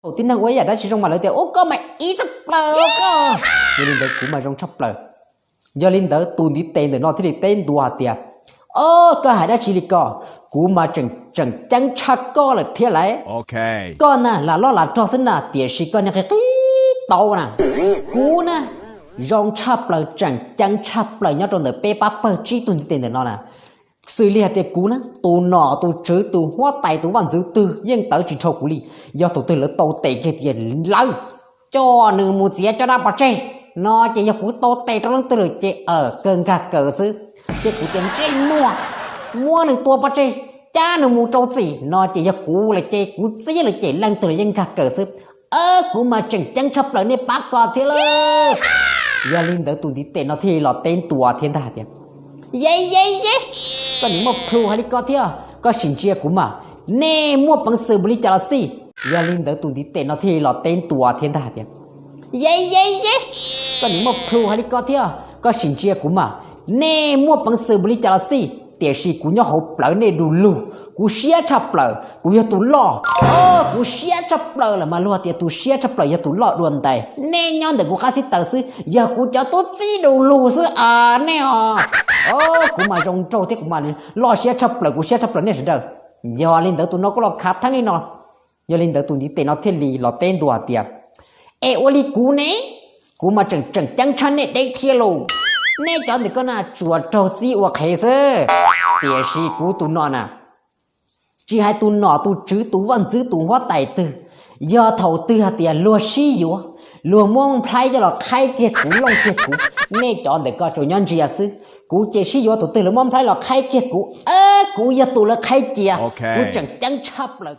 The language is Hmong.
Thaum tib neeg ua ib yam dab tsi zoo mas lawv tias ua koj mas ib tshaj plaws koj. Yog li ntawd kuv mas zoo tshaj plaws. Yog li ntawd tus ntiv tes ntawm no thiaj li teb ntua hais tias, o, koj hais dab tsi li ko, kuv mas tseem tseem ceeb tshaj koj lawm thiab lauj. Koj na lam loj lam rog xwb na, tiam sis koj niag qi qib tau na. Kuv na zoo tshaj plaws, tseem ceeb tshaj plaws nyob rau ntawm peb pab pawg tsib tug ntiv tes ntawm no na. Xws li hais tias kuv na, tus nom tus tswv tus huab tais tus vaj ntxwv twg yeej tawv tsis dhau kuv li. Yog thaum twg lawv tau tes kiag tias lawv coj nws mus txiav caj dab pov tseg no ces yog kuv tau tes rau leej twg lawm ces kawg nkag kaws xwb. Ces kuv tias ntsej muag, muab nws tua pov tseg, cab nws mus rau txim no ces yog kuv lawm ces kuv txib lawm ces leej twg los yeej nkag kaws xwb. Kuv mas tseem ceeb tshaj plaws nej pab ko thiab lauj. Yog li ntawd tus ntiv tes no thiaj li los teb ntua thiab ntag hais tias, ye ye ye, koj nim muaj plhu hais li ko thiab, koj sim ntsia kuv mas, nej muaj peev xwm npaum li cas los xij. Yog li ntawd tus ntiv tes no thiaj li los teb ntua thiab ntag hais tias, ye ye ye, koj nim muaj plhu hais li ko thiab, koj sim ntsia kuv mas, nej muaj peev xwm npaum li cas los xij, tiam sis kuv nyob hauv plawv nej du lug, kuv siab tshaj plaws, kuv yog tus loj, kuv siab tshaj plaws lawm mas luag tias tus siab tshaj plaws yog tus loj dua ntais. Nej nyob ntawm kuv qab xib taws xwb, yog kuv cov tub txib du lug xwb nej os. Kuv mas zoo nraug thiab kuv mas loj siab tshaj plaws, kuv siab tshaj plaws nej sawv daws. Yog li ntawd tus no kuj los khav theeb li no. Yog li ntawd tus ntiv tes no thiaj li los teb ntua hais tias, es ua li kuv ne, kuv mas tseem tseem ceeb tshaj nej deb thiab lauj. Nej cov ntawm ko na tsuas raug txib ua qhev xwb, tiam sis kuv tus no na, tsis hais tus nom tus tswv tus vaj ntxwv tus huab tais twg, yog thaum twg hais tias luag sib yuav, luag muab nplhaib coj los qhaib kiag kuv looj kiag kuv, nej cov ntawm ko tsuas nyob ntsia xwb. Kuv ces sib yuav thaum twg lawv muab nplhaib los qhaib kiag kuv, kuv yog tus lawv qhaib cia. Kuv tseem ceeb tshaj plaws.